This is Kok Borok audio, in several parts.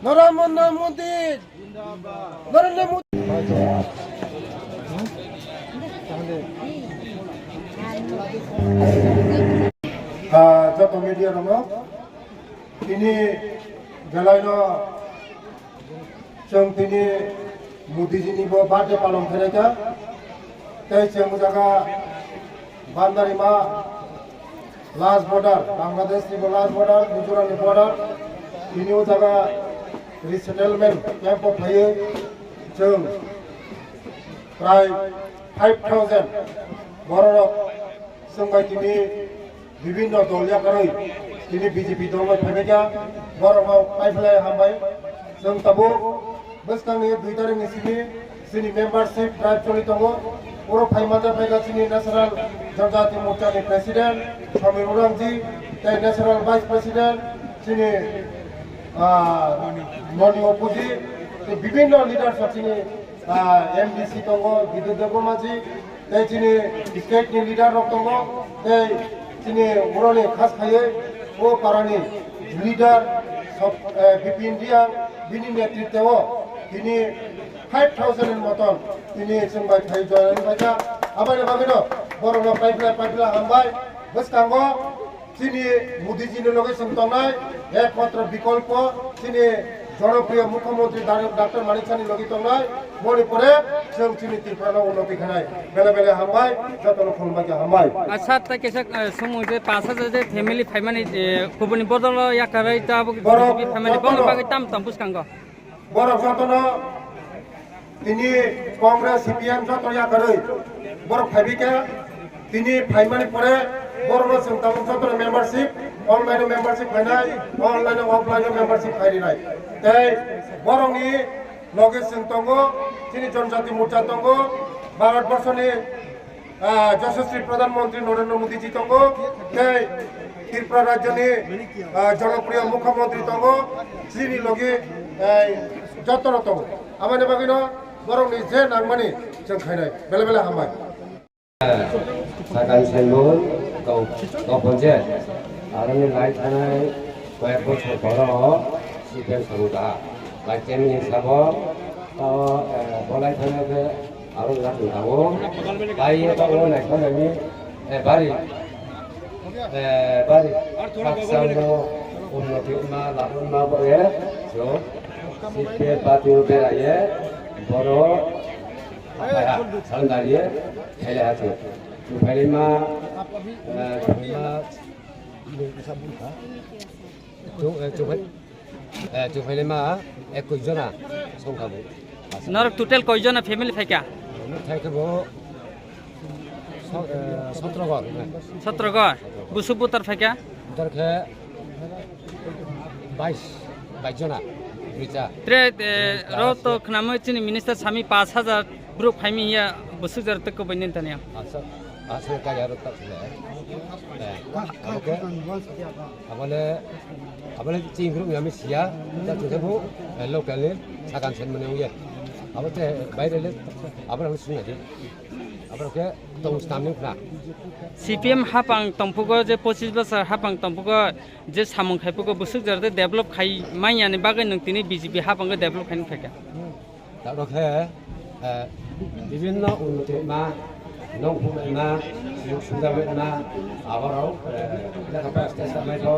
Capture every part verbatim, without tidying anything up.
Narendra Modi! Narendra Modi! Ah, joto media rokno tini belai no chwng tini Modi ji ni bo birthday palon khainai kha, tei chwng o jaga Bandarima last border, Bangladesh ni bo last border, Mizoram ni border, tini o jaga resettlement camp o phaiwi chwng prai five thousand borok rok chwng bai tini bibinno dol yakarwi tini B J P dol bai phaibaikha, borokno paiphlai hambai. Chwng tabuk bwskangni dui tarikni simi chini membership drive choli tongo. Oro phai manjak phaikha chini National Janjati Morcha ni President Samir Urangji tei National Vice President chini, ah, Noni Opuji tei bibinno leaders rok chini ah, M D C tongo, Bidut Debbarmaji, tei chini state ni leader rok tongo, tei chini boroni khas khaiwi o parani leader, sob-, eh, Bipin Reang, bini netritwo tini five thousand ni moton tini chwng bai phai join wngkha. Aboni bagwino borokno paiphlai paiphlai hambai. Bwskango chini Modi ji ni logi chwng tongnai, ekmatro bikolpo chini jonopriyo mukhyamantri Doctor Manik Saha ni logi tongnai, boni pore chwng chini Tripura no unnoti khanai. Bele bele hambai, jotono khulumbai khe hambai. Acha, tei kaisa, eh, sumung je pash hajar je family phaimani, eh, kubuni bodolo yakarwi ta abo Borok B J P phaimani, boni jotono bagwi tam tong bwskango. Borok jotono tini Congress, C P M joto yakarwi borok phaibaikha. Tini phaimani pore borokno chwng tabuk jotono membership, online o membership khainai, online o offline o membership khairinai. Tei borokni loge chwng tongo, chini Janjati Morcha tongo, Bharat Borshoni ah, Yashaswi Pradhan Mantri Narendra Modi ji tongo, tei Tripura rajyoni, ah, jonopriyo mukhyamantri tongo, chini logi, eh, jotono tongo. Aboni bagwino borokni je nangmani chwng khainai. Bele bele hambai. Sakan Senbon, kau, kau ponje. Aroni lai thanai koyek bochor boro, si pen sabu ta. Lai chemni sabo, to, eh, bolai thanai ke, Aro wngkha chwng tabuk bai ye tabuk naikha nani, eh, bari, eh, bari khakchangno unnoti wngma, lab wngma bo ye chwng C P F party o berai ye borok phaia, salnari ye khailaiha chwng. Chwng phailai ma, eh, chwng phailai ma, chwng, eh, chwng phai-, Eh, chwng phailai ma, ekkush jona songkha bo. Norok total koi jona family phaikha? Norok phaikha bo, so-, eh, sotro gon. Sotro gon. Busuk butar phaikha? Butar khe bais, bais jona. Brija. Tre, eh, ro to khnamwi chini minister sami pash hajar borok phaimi hiya busuk jar teko bai nin tanya. Asa, asa kaya ro ta. Eh, oke. Abole, abole chini group ni ami siya, ta chwngkhe bo, eh, local ni sakan sen mane uye. Abo te baire le, abole ang sungna di. Abole ke tong stam ni khna. C P M hapang tongphugo je pochis bosor hapang tongphugo je samung khai phugo busuk jora de develop khai manya ni bagwi nwng tini B J P hapang develop khai phaikha. Tabuk khe, eh, bibinno unnoti ma, nongkhorma, sujog subida ma, aborok, eh, lekha pora stage samai to,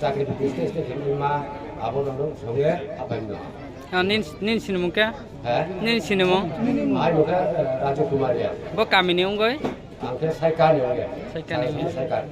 chakri bukri stage stage ma, aborok songe apaimno. Ah, nin, nin sinimung khe? He? Nin sinimung? Ai mukha, eh, Raju Kumar ya. Bo kamini ungoi? Ang khe Saikar ni ungoi. Saikar ni ungoi. Saikar.